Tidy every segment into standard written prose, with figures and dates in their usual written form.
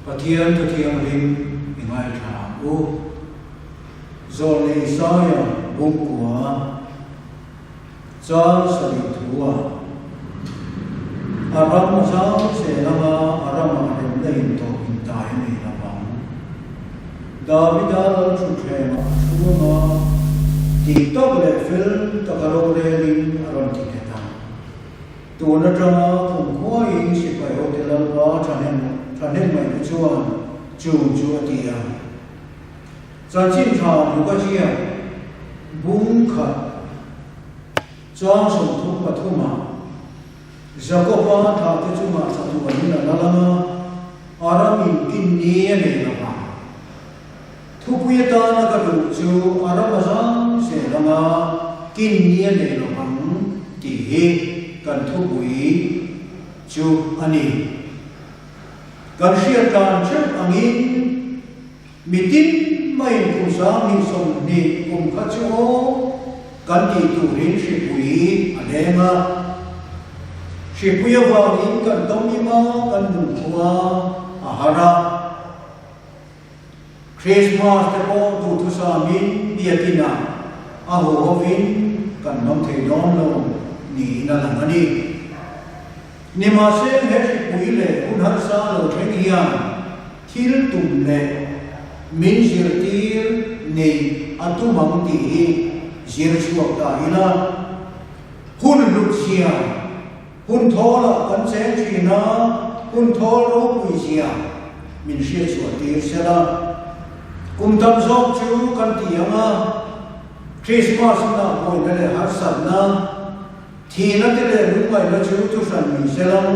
Pathian Thu Thianghlim i ngaithla ang u. Zawlnei Isaia bungkua chang sarih thu ah a ram a zau zel anga a ramah remna in tawh intai a nei lo vang. Davida lal thutthlengah a thu anga tih tak leh fel taka rorelin a rawn ti nghet ang. Tun atanga kumkhuaiin sipai hote lalpa thahnem ngaihna chuan chung chu a ti ang. Chanchin tha Luka ziak bung khat chang 33 ah Jakoba thlahte chungah chatuanin a lal ang a, Aramin kin ni a nei lo vang. Thupui atana ka duh chu Aram a zang zel ang a, kin ni a nei lo vang tih hi kan thupui chu a ni. Kan hriat dan theuh angin Mitin maiin kum 2020 kum kha chu aw kan tih turin hripui a leng a. Hripui avangin kan tawmim a, kan nunkhua a har a. Christmas te pawh duhthusamin biakinah a huhovin kan hmang thei dawn lo niin a lang a ni. Nimahse he hripui leh hun harsa lo thleng hian thil tum leh min zirtir nei a tum ang tih hi zir chhuak ta ila. Hun hlut zia, hun thawlah kan cheng thin a, hun thawl ropui zia min hriatchhuah tir sela. Kum tam zawk chu kan ti ang a, Krismas hunah buaina leh harsatna, Thihna te leh lungngaihna chu chu hran ni se lang.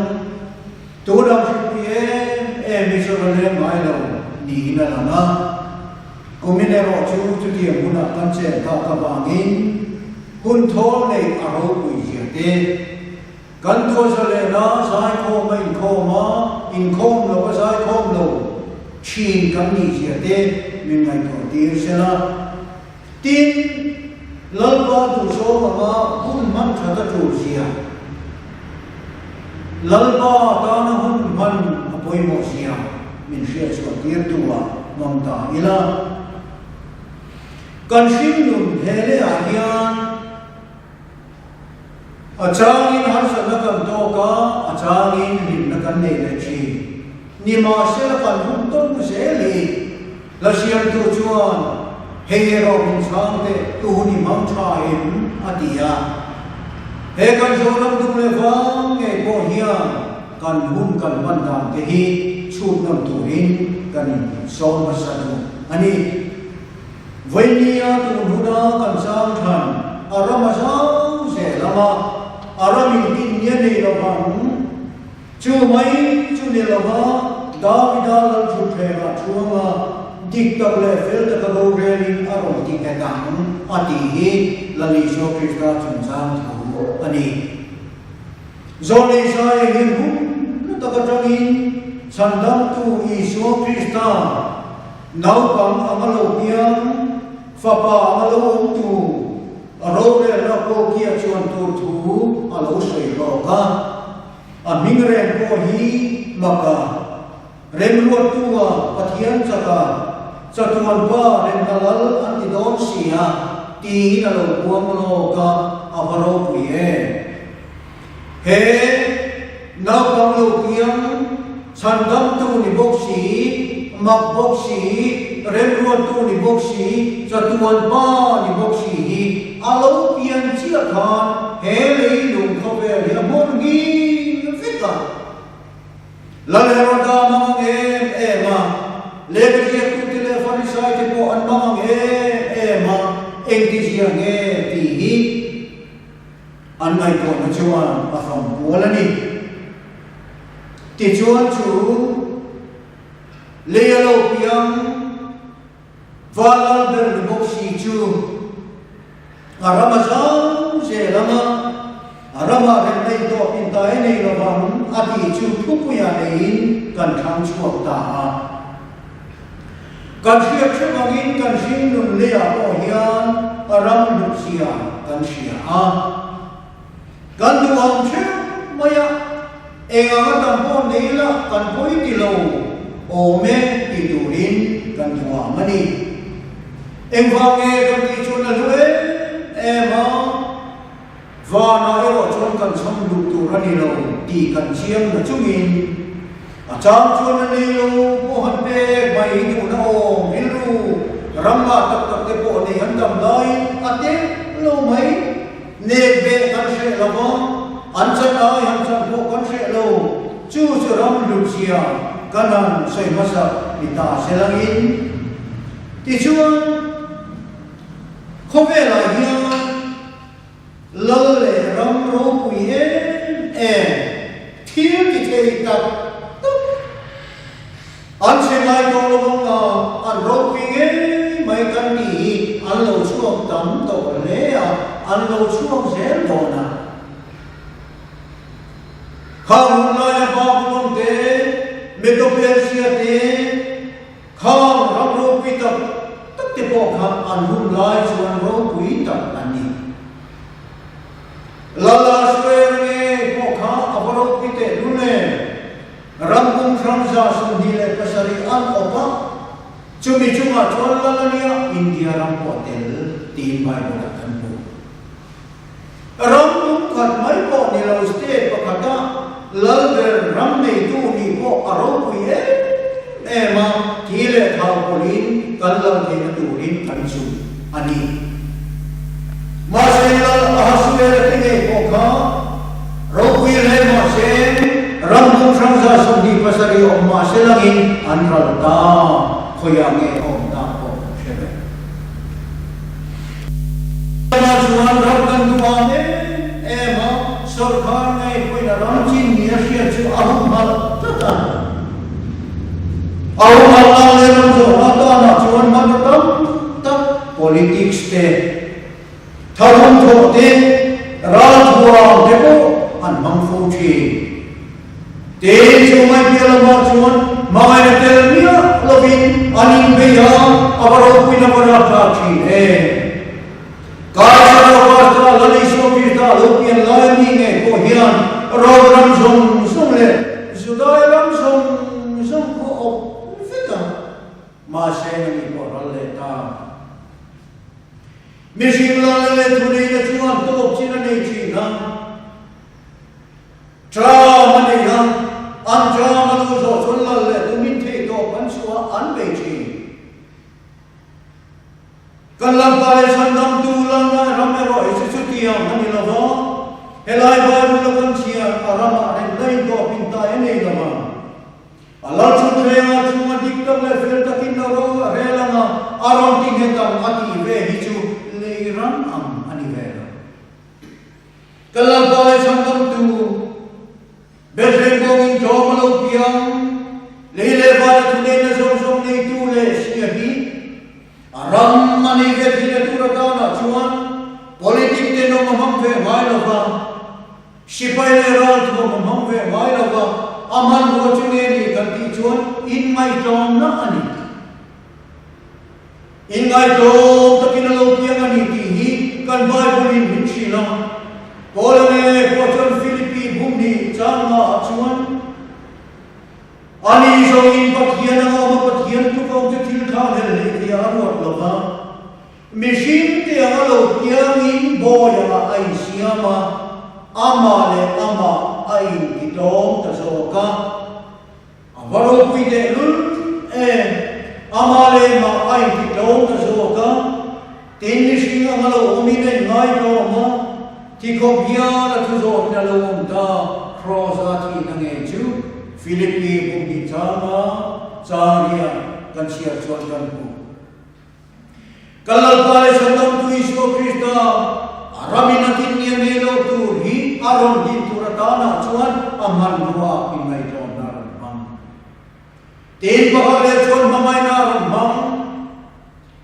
Tunah hripui em em hi chu ra leng ngai lo niin a lang a. Kumin erawh chu chutiang hunah kan chen tak avangin hun thawl neih a ropui zia te. Kan tuahza lehna zaikhawm a inkhawm a, inkhawm lo a zaikhawm lo thin kan nih zia te min ngaihtuah tir se la. Tin, Lalpa duhzawng anga hun hman that a tul zia, Lalpa tana hun hman a pawimawh zia min hriatchhuah tirtu ah hmang ta ila. Kan hringnun he lehah hian a changin harsatna kan tawk a, a changin hlimna kan nei leh thin. Nimahsela kan hun tawng zel hi La siamtu chuan, Hei erawh min chhang teh, tu hun i hmang tha em? a ti a. He kan Zoram dum leh vang ngei pawh hian kan hun kan hman dan te hi chhut nawn turin kan insawm hmasa duh a ni. Vawimia tun huna kan chang than a ram a zau zel ang a, a ramin kin nia nei lovang. Chu mai chu ni lova Davida lal thutthlengah chhuanga dik tak leh fel taka rorelin a rawn ti nghet ang a tih hi Lal Isua Krista chungchang thu a ni. Zawlnei Isaia hian hun hlu tak atangin Chhandamtu Isua Krista naupang anga lo piang, fapa anga lo awm tur, rorelna kawkia chuan tur thu a lo sawi lawk a. A hming reng pawh hi Maka, Remruattua, Pathian chaka, Chatuan Pa remna lal an ti dawn si a, tiin a lo puang lawk a, a va ropui em. He naupang lo piang, chhandamtu ni bawk si, mak bawk si, remruattu ni bawk si, Chatuan Pa ni bawk si hi a lo pian chiah khan he leilung khawvel hi a hmawr ngil vek a. Lal Heroda mang ang em em a, lehkhaziaktute leh Farisaite pawh an mang ang em em a, engtizia nge tih hi an ngaihtuahna chuan a fang kual a ni. Tichuan chu lei a lo piang Vanlal ber ni bawk si chu a ram a zau zel ang a, a ramah rem nei tawp in ta e nei lovang a tih chu thupuiah neiin kan thlang chhuak ta a. Kan hriat hrep angin kan hringnun leiah pawh hian a ram hlutzia kan hria a. Kan duh ang theuh mai a, eng anga tam pawh nei la kan pawi ti lo. Awm e ti turin kan duham a ni. Engvang nge kan tih chuan a hlu em em a, vanah erawh chuan kan chham duh tur a ni lo tih kan chiang na chungin a chang chuan a nei lo pawh han pek mai hi duhna awm rilru ram ngah tak tak te pawh nei an tam laiin a teh lo mai. Nek beh kan hreh lo va, an chan ai han chan pawh kan hreh lo. Chu chu ram hlutzia kan han sawi hmasa ni ta se langin. Tichuan, khawvelah hian lal leh ram ropui em em thil ti thei tak tak An chhe ngai tawh lo ang a, an ropui ngei mai kan tih hi an lo chhuak tam tawh hle a, an lo chhuak zel dawn a. Khang hun laia Babylon te, Medo-Persia te, khang ram ropui tak tak te pawh kha an hun lai chuan ropui tak an ni. Lala Hruaia ngei pawh kha a va ropui tehlul em? Ram pum hrang 27 an awp a, chumi chungah chuan lal a nia, India ram pawh a tel tiin Bible-ah kan hmu. Ram pum khat mai pawh ni lo state pakhata lal ber ram neitu nih pawh a ropui em em a, thi leh thau pawlhin kan lal theihna turin kan zum a ni. Mahse lal Ahasuera te ngei pawh kha Ropui hle mahse, ram hmung hrang 27 awm mahse langin an ral ta, khawiah nge a awm tak pawh kan hre lo. China chuan ram kan duh am em em a, sawrkar ngei pawhin a ram chin ni a hriat chu a humhalh tlat a. A humhalh nan leh ram zawhna tanah chuan hmanraw tam tak politics te, Tharum thawh te, ralthuam te pawh an hmang fo thin. Tin, chu mai piah lamah chuan hmangaihna tel miah lovin an inbei a, a va ropuina va rapthlak thin em. Kaisar Augusta Lal Isua Krista lo pian lai mi ngei pawh hian Rom ram zawng zawng leh Judai ram zawng zawng khaw awp vek a, mahse ani pawh ral leh ta. Mihring lal leh thuneihna chuan tawp chin a nei thin a, ṭam a nei a, an ṭam a lo zawh chuan lal leh tumin theihtawp an chhuah an bei thin. Kan Lalpa leh Chhandamtu Lalna ram erawh hi chu chutiang a ni lo va, helai Bible-a kan chhiar a ramah remna intawp intai a nei lo ang. A lal thutthlengah chunga dik tak leh fel takin a ro a rel ang a, a rawn ti nghet ang a tih ve hi chu lei ram ang a ni ve lo. Ka Lalpa leh Chhandamtu, Bethlehem kawngin tlawm a lo piang, lei leh vana thuneihna zawng zawng neitu leh hria hi a ram a nei ve thihna tur atanah chuan politic tenawm a hmang ve ngai lo va, Sipai leh ralthuam a hmang ve ngai lo va, a hmanrua chu nge ni kan tih chuan inngaihtlawmna a ni. Inngaihtlawm takin a lo piang a ni tih hi kan Bible-in min hrilh a. Paula nge pawh chuan Philippi bumni changnaah chuan, Ani zawngin Pathian anga awm a, Pathian tlukawm chu thil thlanghlel hlei theiah a ruat lo va, Mihring te anga lo piangin bawi angah a insiam a, amah leh amah a intitlawm ta zawk a. A va ropui tehlul em! Amah leh mah a intitlawm ta zawk a. Tin, mihring anga lo awmin a inngaihtlawm a, thi khawp hian a thu zawhin a lo awm ta, Kraws-a thihna ngei chu Philippi bumhnih changa changriah kan chhiar chuan kan hmu. Ka Lalpa leh Chhandamtu Isua Krista, a ramin a din nia nei lo tur hi a rawn din tur atanah chuan a hmanrua inngaihtlawmna a rawn hmang. Tin, pakhat leh chuan hmangaihna a rawn hmang,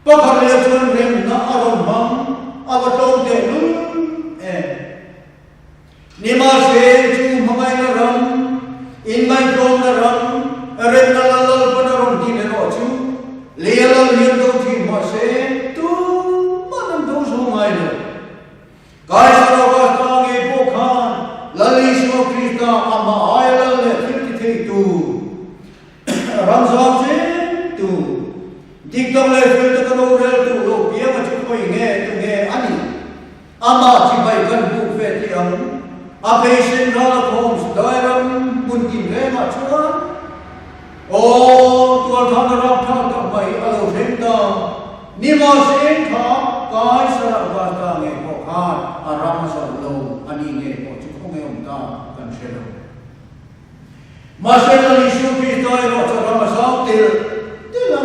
pakhat leh chuan remna a rawn hmang, a va tlawm tehlul em. Nimahse, chu hmangaihna ram, inngaihtlawmna ram, remna la Lalpan a rawn din erawh chu lei a lal hian do thin mahse, tuman an do zo ngai lo. Kaisar Augusta ngei pawh khan Lal Isua Krista amah aia lal leh thil ti thei tur. ram zau zel tur, dik tak leh fel taka roreltu lo pianga chu khawi nge tu nge a nih? Amah chibai kan buk ve teh ang. A pheisen ral a khawm Sudai ram hmun tinrengah chuan aw tualthana rapthlak tak mai a lo thleng ta. Nimahse kha Kaisar Augusta ngei pawh khan a ram a zawh lo a nih ngei pawh chu khawnge awm ta kan hre lo. Mahse Lal Isua Krista erawh chu ram a zau telh telh a.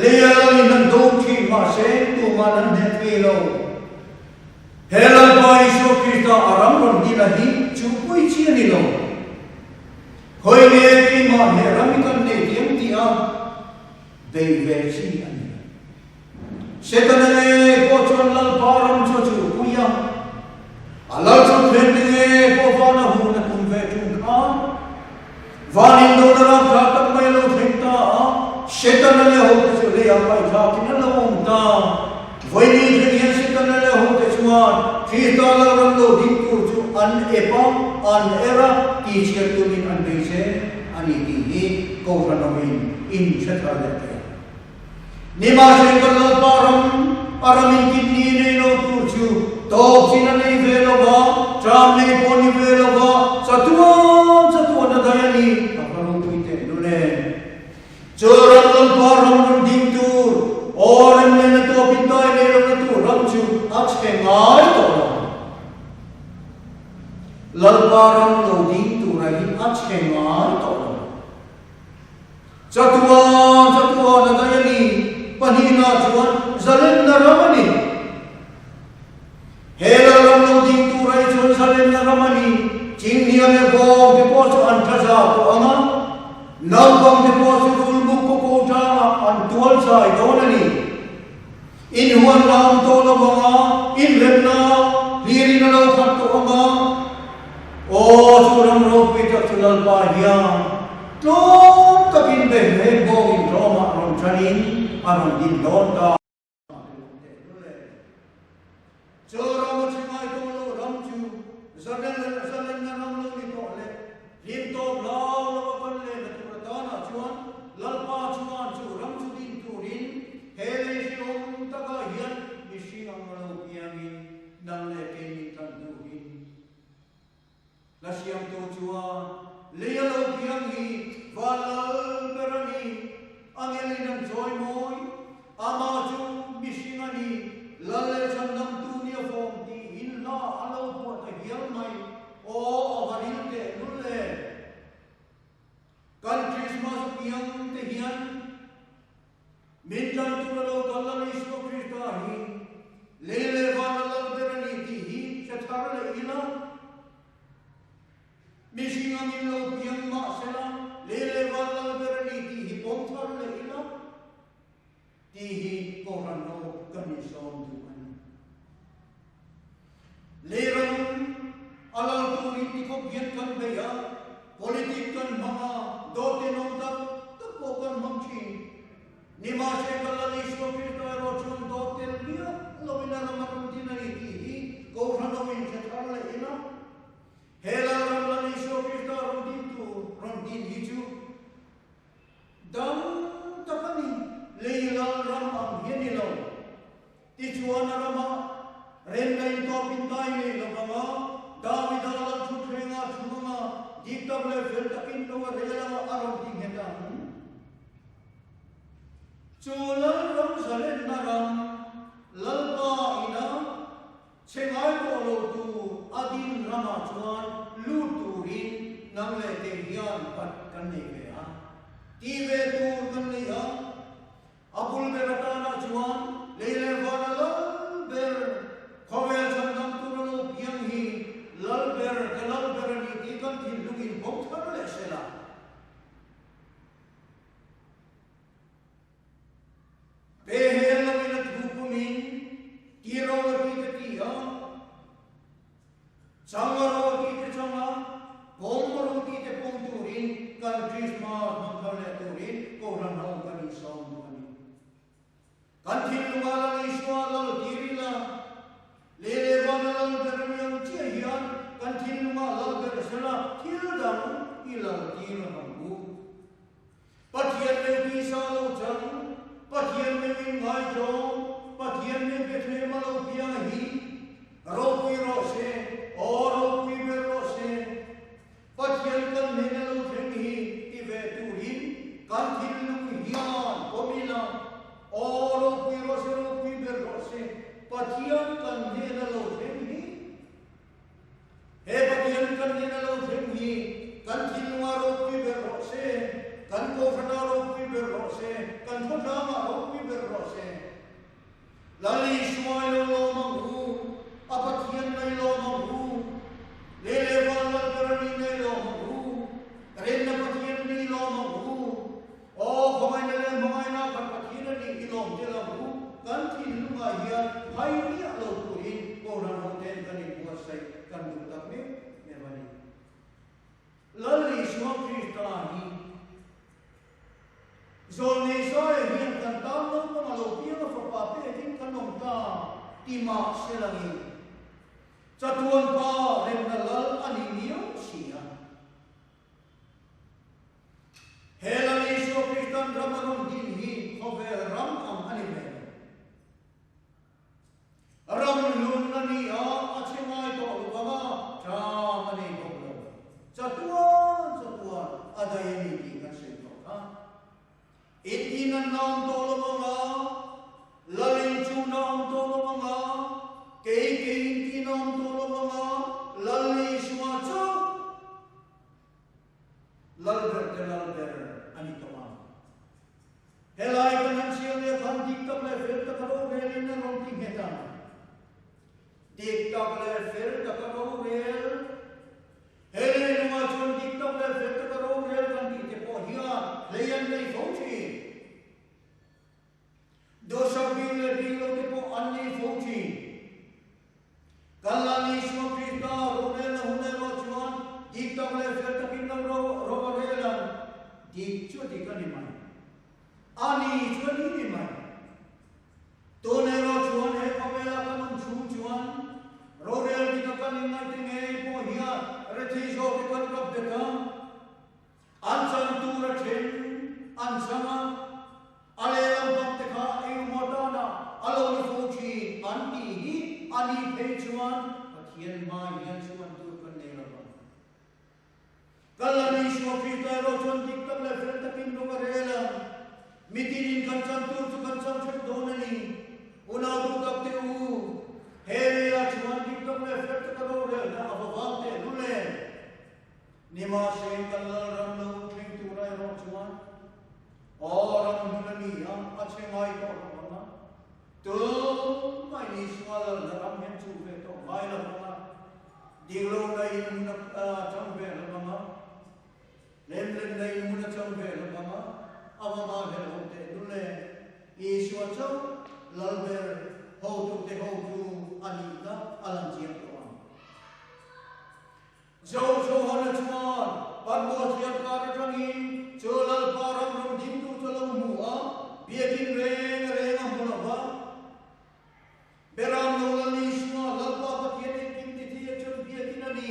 Leia lalin an do thin mahse tuman an hneh thei lo. He Lalpa Isua Krista a ram rawn dina hi chu pui chi a ni lo. Khawi nge keimah he ram hi kan nei thiam tih a bei ve chi a ni lo. Setana nge pawh chuan Lalpa ram chu a chuhpui a, a lal chu thlen te nge pawh vana hun a tum ve ṭung khan Van indona rapthlak tak mai a lo thleng ta a, Setana leh hote chu leiah paithlakin an lo awm ta. Vawiin thleng hian Setana leh hote chuan Krista lalram lo ding tur chu an ep a, an er a, tihchhiat tumin an bei zel a ni tih hi Kohhran awmin in hre thar leh teh. Nimahse kan Lalpa ram, a ram in kin ni nei lo tur chu tawp chin a nei ve lo va, ṭam nei pawh ni ve lo va, chatuan chatuan a daih a ni, a va ropui teh lul em. Chu ram Lalpa ram rawn ding tur, aw rem leh na tawp in dai nei lo na tur ram chu a chhe ngai tawh lo. Lalpa ram lo ding tura hi a chhe ngai tawh lo. Chatuan chatuan a daih a ni. Pahnihna chuan zalenna ram a ni. He lalram lo ding tur ai chuan zalenna ram a ni. Chinghnia leh bawng te pawh chu an tha za tawh ang a, naupang te pawh chu rulmuk kaw ko tangah an tual chai dawn a ni. Inhuan la awm tawh lo vang a, inremna hlirin a lo khat tawh ang a. Aw, chu ram ropui tak chu Lalpa hian tlawm takin Bethlehem bawngin tlawmah rawn ṭanin a rawn din dawn ta. Chu ram a ṭhengai tawh lo ram chu zalenna ram lo ni tawh leh hlim tawp hlau lo a kan lehna tur atanah chuan Lalpa chuan chu ram chu din turin He lei hrehawm takah hian mihring ang lo piangin nang leh kei min tan turin la siamtu chuan lei a lo piang hi van lal ber a ni. Angelin an chawi mawi, amah chu mihring a ni, lal leh chhandamtu ni a fawm tiin hla a lo phuah ta hial mai. Aw, a va ril teh lul em! Kan Krismas piang te hian Min tan tur a lo kal Lal Isua Krista hi lei leh van a lal ber a ni tih hi hre thar leh ila. Mihring angin lo piang mah sela lei leh van lal ber a ni tih hi pawm thar leh ila tih hi Kohhran ho kan insawn duh a ni. Lei ram a lal turin tikhawp hian kan bei a, politic kan hmang a, dawt tenawm tak tak pawh kan hmang thin. Nimahse kan Lal Isua Krista erawh chuan dawt tel miah loin a ram a rawn din a ni tih hi Kohhran ho in hre thar leh ila, he Lal ram Lal Isua Krista rawn din tur rawn din hi chu dang tak a ni, lei Lal ram ang hi a ni lo. Tichuan a ramah remna intawpin dai nei lo vanga Davida lal thutthlengah a thu anga dik tak leh fel takin lo a rel anga a rawn ti nghet ang. Chu lal ram zalenna ram Lalpa ina chhe ngai tawh lo tur a din ramah chuan lut turin nang leh kei hian pat kan nei ve a, ti ve tur kan nei a. A bul ber atana chuan lei leh vana lal ber, khawvel chhandam tura lo piang hi lal ber ka lal ber a ni tih kan thinlungin pawm thar leh se la. Pe hel loin a thu pumin tiro a ti te ti a. Chang a ro tih te chang a, pawm a ro tih te pawm turin kan Krismas hmang thar leh turin Kohhran ho kan insawm duh a ni. Kan thinlungah Lal Isua lal tir ila, lei leh vana lal ber a ni ang chiah hian kan thinlungah lal ber sela thil dang i lal tir ang u. Bethlehem a lo piang a hi ropui rawh se, aw ropui ber rawh se. Pathian kan hnena lo thleng hi ti ve turin kan thinlung hian pawm ila, aw ropui rawh se, ropui ber rawh se, Pathian kan hnena lo thleng hi. He Pathian kan hnena lo thleng hi kan thinlungah ropui ber rawh se, kan kohhranah ropui ber rawh se, kan khawtlangah ropui ber rawh se. Lal Isua i lo lawm ang u, a Pathian na i lawm ang u, lei leh van lal ber a nihna i lawm ang u, remna Pathian a nih i lawm ang u, Aw, khawngaihna leh hmangaihna kan Pathian a nih i lawm tel ang u, kan thinlungah hian hai miah lo turin Kohhran hoten kan inbuatsaih kan duh tak meuh meuh a ni. Lal Isua Krista hi Zawlnei Zaia hian kan tan naupang a lo piang a fapa pekin kan awm ta ti mah se langin chatuan pa remna lal a ni miau si a. He Lal Isua Kristan ram a rawn din hi khawvel ram ang a ni ve lo. Ram hlun a ni a, a chhe ngai tawh lo vang a, ṭam a nei bawk lo. Chatuan chatuan a dai a ni tih kan sawi tawh kha. Intin an la awm tawh lo vang a, Lal inchun a awm tawh lo vang a, kei kei intin a awm tawh lo vang a, Lal Isua chauh Lal ber te lal ber a ni tawh ang. Helai kan han chhiar leh khan dik tak leh fel taka rorelin a rawn ti nghet ang. Dik tak leh fel taka rorel, he leilungah chuan dik tak leh fel taka rorel kan tih te pawh hian hlei an nei fo thin. Duhsak bik leh bik lo te pawh an nei fo thin. Kan Lal Isua Krista rorelna hun erawh chuan dik tak leh fel takin lo ro a rel ang. Dik chu dik a ni mai. A ni chu a ni ni mai. Tun erawh chuan he khawvela kan awm chhung chuan rorel dika kan inngaihte ngei pawh hian rethei zawkte kan rap bet a. An chan tur a then an chang a, a lehlam bang te kha engemaw tana a lo ni fo thin an tih hi a nih phei chuan Pathian hmai hian chhuan tur kan nei lo vang. Kan la Isua Krista erawh chuan dik tak leh fel takin rawng a rel a, mitinin kan chan tur chu kan chang hrep dawn a ni. Unau duh tak te u, he leiah chuan dik tak leh fel taka rorelna a va vang tehlul em? Nimahse, kan Lalram lo thleng tur erawh chuan aw ram hmun a ni a, a chhe ngai tawh lo ang a, tumah in Isua Lalna ram hian chuh ve tawh ngai lo ang a, diklohna in hmun a chang ve lo ang a, lemlenna in hmun a chang ve lo ang a, a va nghahhlelhawm tehlul e, Isua chauh Lalber hotute hotu a nihna a lang chiang tawh ang. Joshua-na chuan Patmos thliarkar atangin chu Lalpa ram rawn dingtu chu a lo hmu a, biakin reng reng a hmu lo va. Beram lo Lal Isua, Lalpa Pathian engkim tithia chuan biakin a ni.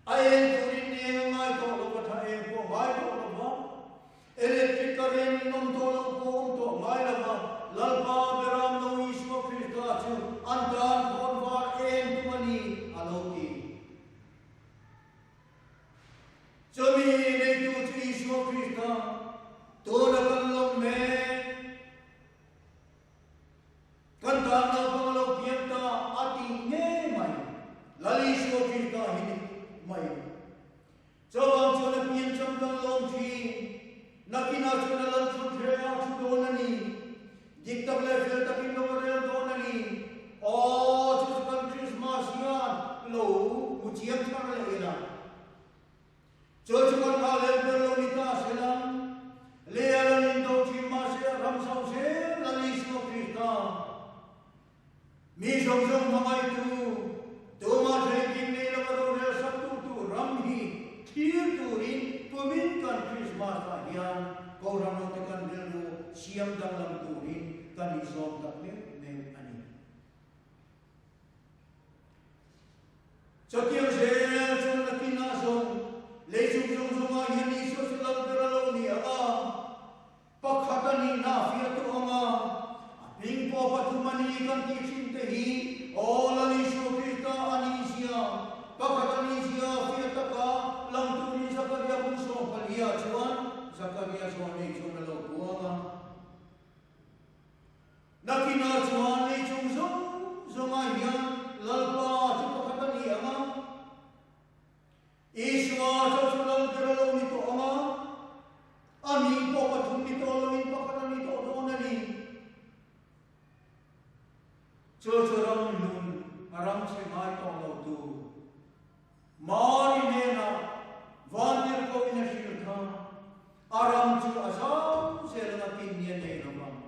A eng turin eng a ngai tawh lo va, tha eng pawh ngai tawh lo va. Electric current awm tawh lo pawh awm tawh ngai lo va, Lalpa Beram No Isua Krista chu an tan khawn var em tu a ni, a lo ti. Chumi neitu chu Isua Krista, tuna kan lawm mek. Kan tan naupang a lo piang ta a ti ngei mai. Lal Isua Krista hi ni mai. Chuvang chuan a piancham kan lawm thin. Nakinah chuan a lal thut hle a, thu dawn a ni. Dik tak leh fel takin lo a rel dawn a ni. Aw, chu chu kan Krismas hian lo hmu chiang thar leh ila. Chu chu kan nghah lel ber lo ni ta se lang. Lei a lan in do thin mahse ram chho zel Lal Isua Krista. Mi zawng zawng hmangaihtu, tumah theihnghilh nei lova rorel saktu tur ram hi thlir turin kumin kan Krismas-ah hian Kohhran hote kan rilru siam danglam turin kan inzawm tak meuh meuh a ni. Chutiang zel chuan nakinah zawng leichung zawng zawngah hian Isua chu lal ber a lo ni ang a, Pakhat a nihna a fiah tawh ang a, a hming pawh pathum a ni. ram chu a zau zel anga tin ni a nei lo vang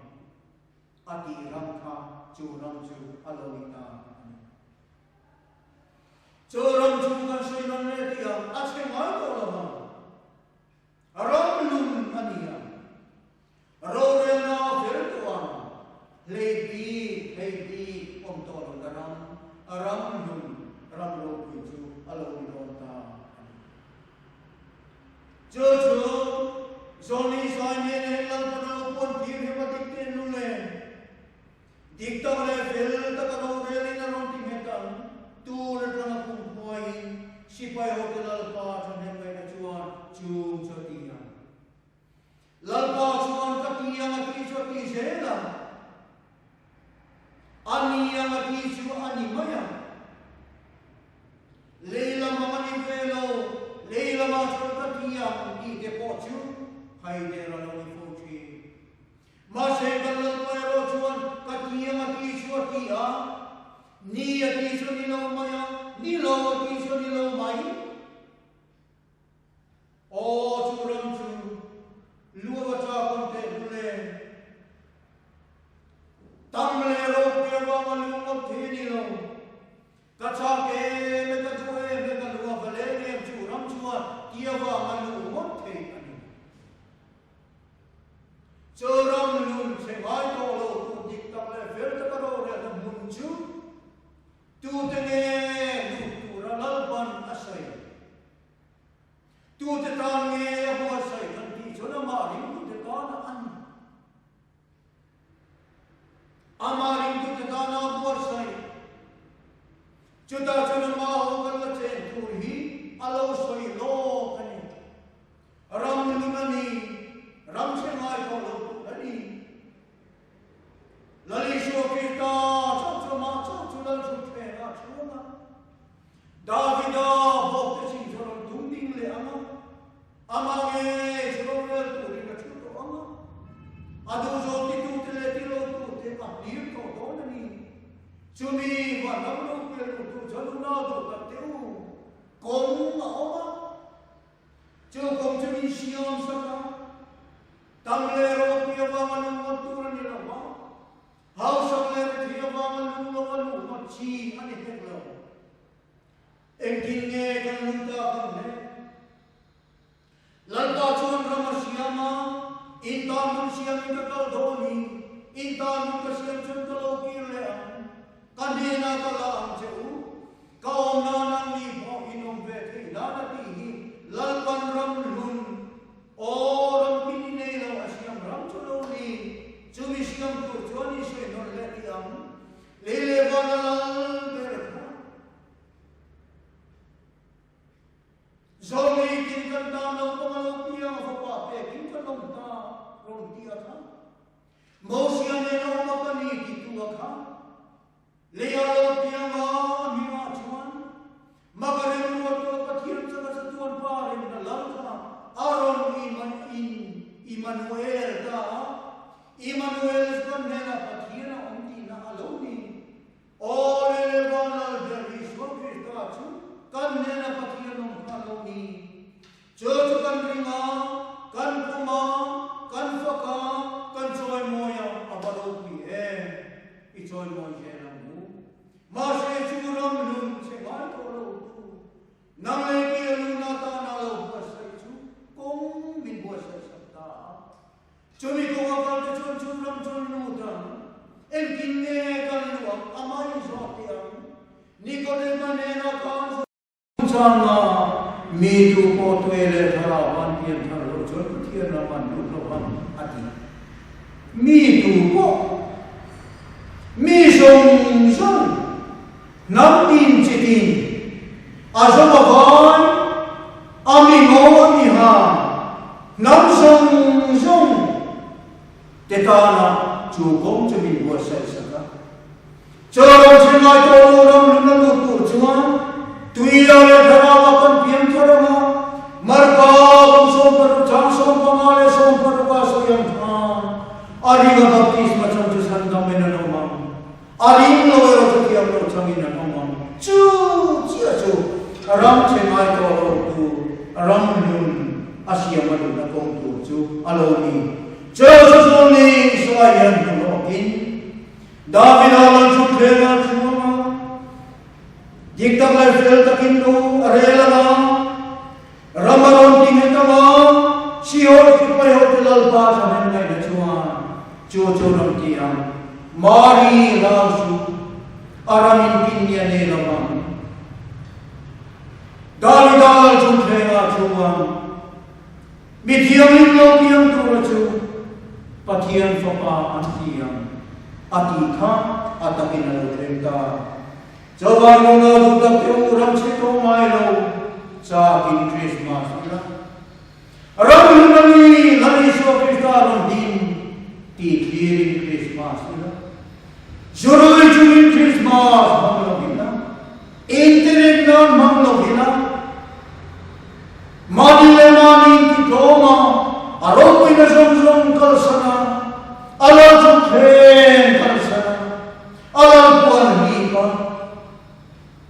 a tih ram kha chu ram chu a lo ni ta a ni. Chu ram chu kan sawi nawn leh tih ang a chhe ngai tawh lo vang. Ram lum a ni a, rorelna fel tawh ang, hlei bik hlei bik awm tawh lo na ram, ram lum, ram ropui chu a lo ni dawn ta a ni. Chu chu Zawlni Zai nen leh Lalpana lo puan tir hi va dik ten lu le. Dik tak leh fel taka rorelin a rawn ti nghet ang. Tun atanga kum hnuaiin sipai hote Lalpa thahnem ngaihna chuan chung chu a ti ang. Lalpa chuan ka ti ang a tih chu a ti zel ang. A ni ang a tih chu a ni mai ang. Lei lam ang a ni ve lo, lei lamah chuan ka ti ang tih te pawh chu haider a lo ni fo thin. Mahse kan Lalpa erawh chuan ka ti ang a tih chu a ti a, ni a tih chu a ni lo mai a, ni lo a tih chu a ni lo mai. Aw chu ram chu luava chakawm teh hlul e. Tam leh ropui avanga lu ngawt thei a ni lo. Ka chak em e, ka duh em e, ka lu a va leng em chu ram chuan ti avanga lu ngawt thei a ni. Chu ram lun chhe ngai tawh lo tur dik tak leh fel taka rorelna hmun chu tute nge lut tura Lalpan a sawi? Tute tan nge a buatsaih kan tih chuan amah ringtute tana a ni. Amah ringtute tana a buatsaih. Chutah chuan amah ho kan la chen tur hi a lo sawi lawk a ni. Ram lun a ni, ram chhe ngai tawh lo tur a ni. Lal Isua Krista chauh chu amah chauh chu Lal Thutthleng ah chhung a. Davida bawkte chin chu a rawn tum ding leh ang a, amah ngei chu rorel turin a thu tawh ang a, a duhzawm titute leh tilotute a hlir tawh dawn a ni. Chumi vanram ropui a luhtu chuan unau duh tak teh u, kawng a awm a, Chu kawng chu min siam sak a, tam leh ropui avanga lung ngawt tur a ni lo va, hausak leh rethei avanga lung lo a luh ngawt chi a ni hek lo. Engtin nge kan luh tak ang le? Lalpa chuan ram a siam a, in tan hmun siamin ka kal dawn hi, in tan hmun ka siam chuan ka lo kir leh ang. Ka hnenah ka la ang che u, ka awm nan ang ni pawh in awm ve theih nan a tih hi Lalpan ram hlun aw ram tin i nei lo a siam ram chu lo ni, chumi siam tur chuan i sawi nawn leh tih ang lei leh van a lal ber kha. Zawlneitin kan tan naupang a lo piang a fapa pekin kan awm ta rawn ti a kha. Mosia nen a awm a ka ni titu a kha leia lo piang a hmingah chuan Maka remruattu a Pathian changa chatuan pa remna lal kha a rawn in Immanuel ta a, Immanuel chuan hnenah Pathian a awm tihna a lo ni. Aw le le van lal ber Isua Krista chu kan hnena Pathian awm kha a lo ni. Chu chu kan ring a, kan pum a, kan fak a, kan chawimawi a, a va ropui em! I chawimawi zel ang u. Mahse chu ram lun che ngai tawh lo tu, nang leh kei a lun atana lo buatsaih chu kawng min buatsaih sak ta a. Chumi kawnga kal te chuan chu ram chuan lut ang, engtin nge kan luh ang, amah inzawh teh ang. Nikodema nena khan Chungchanga mi tu pawh tuai leh thlarau van pian thar loh chuan Pathian ram an lut lo ang a ti. Mi tu pawh, mi zawng zawng, hnam tin chi tin, a zawng a vai, a mi ngo a mi ha, hnam zawng zawng te tana chu kawng chu min buatsaih sak a. Chaw ram chhe ngai tawh lo ram lun a lut tur chuan tuia leh thlarau kan pian thar ang a, Marka kum 16 chang 15 leh 16 a sawi ang khan a ring a baptisma chang chu chhandamin an awm ang, a ring lo erawh chu thiam lo changin an awm ang. Chu chiah chu ram chhe ngai tawh lo tur ram lun a siam a lutna kawng tur chu a lo. lo ni. Chu chu Zawlni Isaiah hmu lawkin Davida lalṭhutthleng a chuang a, dik tak leh fel takin ro a rel ang a, ram a rawn ti nghet ang a, Sihor sipai hote Lalpa thahnem ngaihna chuan chu chu rawn ti ang, Mari hlau suh, a ramin kin ni a nei lo ang. Davida lalṭhutthleng a chuang. Mi thianghlim lo piang tura chu Pathian Fapa an ti ang a tih kha a takin a lo thleng ta. Chuvang nunau duh tak te u ram chhe tawh ngai lo chakin Krismas ila ram hlun a ni Lal Isua Krista rawn din tih thlirin Krismas ila zurui chungin Krismas hmang lo ila Internet nan hmang lo ila Mahni leh mahni inti tlawm a, a ropuina zawng zawng kalsan a, a lal chu thleng kalsan a, a lal puan hlip a,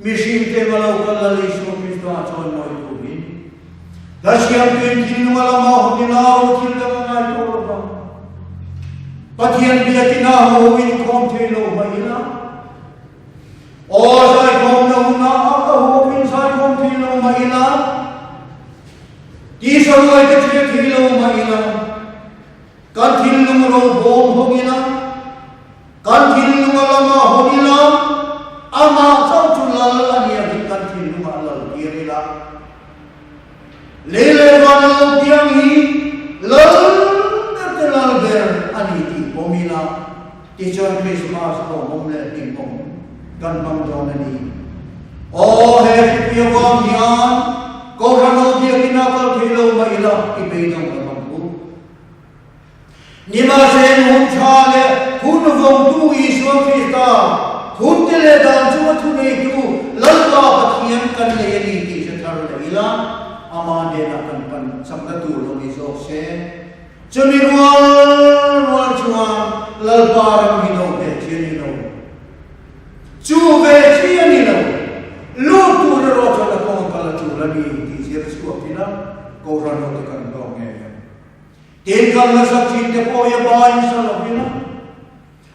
mihring te nga lo kal Lal Isua Krista chawi mawi turin hla siamtuin thinlung a lama hawn ila ro thil dang a ngai tawh lo vang. Pathian biakin a ho ho inkhawm thei lo mah ila, Aw zaikhawm na hunah a ka huapin zaikhawm thei lo mah ila, tisa ruai ka ṭhial thei lo mah ila, kan thinlung ro bawm hawng ila, kan thinlung a lama hawn ila, amah chauh chu lal a nia hi kan thinlungah lal tir ila. Lei leh van a lo piang hi lal ber te lal ber a ni tih pawm ila, Tichuan Krismas lawmawm leh hlimawm kan hmang dawn a ni. Aw, he hripui avang hian Kohhran ho biakin a kal thei lo mah ila i beidawng lo ang u. Nimahse hun tha leh hun vawngtu Isua Krista, hunte leh dan chunga thuneitu Lalpa Pathian kan nei a ni tih hre thar leh ila, ama hnenah kan pan chakna tur lo ni zawk se. Chumi rual rual chuan Lalpa ram hi do ve chi a ni lo. Chu ve chi a ni lo. Lut tur erawh chuan a kawng a kal a tul a ni tih zir chhuak ila Kohhran hote kan hlawk ngei ang. Tin kan la sak thin te pawh hi a ba in sa lo ila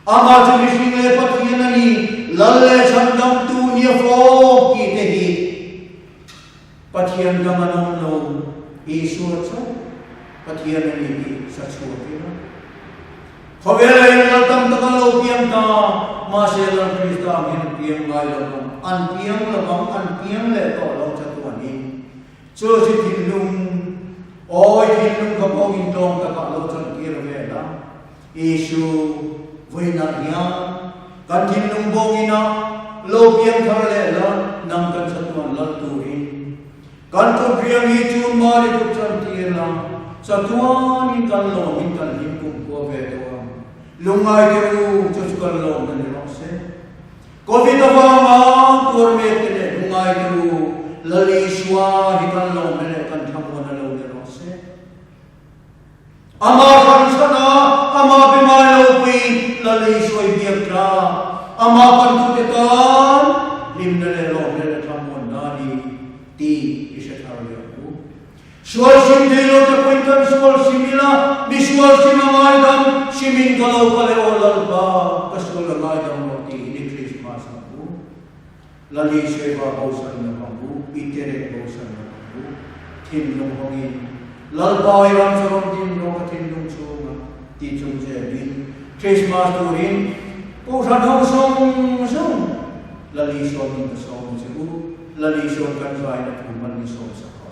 amah chu mihring leh Pathian a ni, Lal leh Chhandamtu nia fawk tih te hi Pathian dang an awm lo, Isua chauh Pathian a ni tih sa chhuak ila. Khawvela in lal tam tak an lo piang ta, mahse Lal Krista ang hian an piang ngai lo vang, an piang lo vang, an piang leh tawh lo chatuanin. Chu chu thinlung, awi thinlung ka pawh in tlawm takah lo chantir ve la. Isu, vawiinah hian kan thinlung bawngin ah lo piang thar leh la, nang kan chatuan lal turin kan kut riang hi chun mari kut chantir la, chatuanin kan lawmin kan hlim kumkhua ve tawh ang. Lungngai deuh u, chu chu kan lawm na ni rawh se. Covid avanga tuar mek te leh lungngai te u, Lal Isua hi kan lawmna leh kan thlamuan a lo ni rawh se. Amah hran chhan a, amah be ngai lo puiin Lal Isua i biak tlak, amah pantute tan hlimna leh lawmna leh thlamuanna a ni tih i hre thar leh ang u. Sual sim thei lo te pawhin kan sual sim ila, mi sual sim a ngaidam, simin ka lo kal e aw Lalpa, ka sual a ngaidam rawh tiin i Krismas ang u. Lali Saiva bosan lo ang u, i terek bosan lo ang u. Thinlung hawngin, Lalpa i ram chu rawn din rawh ka thinlung chhungah ti chung zelin Krismas turin Kohhran ho zawng zawng Lali sawmin ka sawm che u, Lali sawn kan zaina thu man ni sawmsak.